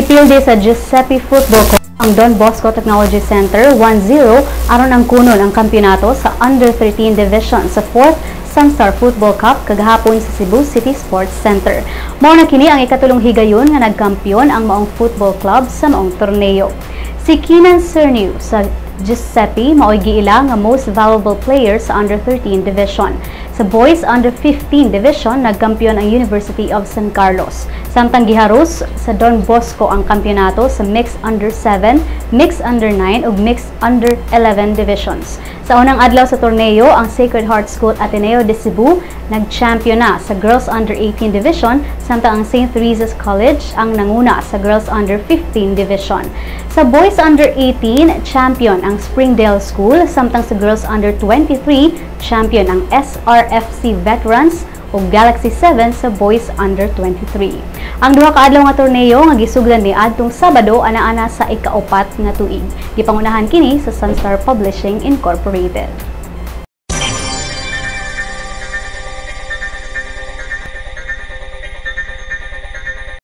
Gipildi sa Giuseppe Football Club ang Don Bosco Technology Center 1-0 aron angkonon ang kampeonato sa Under 13 Division sa 4th Sunstar Football Cup kagahapon sa Cebu City Sports Center. Mao na kini ang ikatulong higayon nga nagkampiyon ang maong football club sa maong torneo. Si Keenan Cernu sa Giuseppe mao'y giila nga most valuable player sa Under 13 Division. Sa Boys Under 15 Division, nagkampiyon ang University of San Carlos. Samtang giharos sa Don Bosco ang kampeonato sa Mixed Under 7, Mixed Under 9 ug Mixed Under 11 divisions. Sa unang adlaw sa torneo, ang Sacred Heart School Ateneo de Cebu nag-champion na sa Girls Under 18 Division, samtang ang St. Teresa's College ang nanguna sa Girls Under 15 Division. Sa Boys Under 18, champion ang Springdale School, samtang sa Girls Under 23, champion ang SRFC Veterans ug Galaxy 7 sa Boys Under 23. Ang duha ka adlaw nga torneo nga gisugdan ni adtong Sabado ana-ana sa ikaupat nga tuig. Gipangunahan kini sa Sunstar Publishing Incorporated.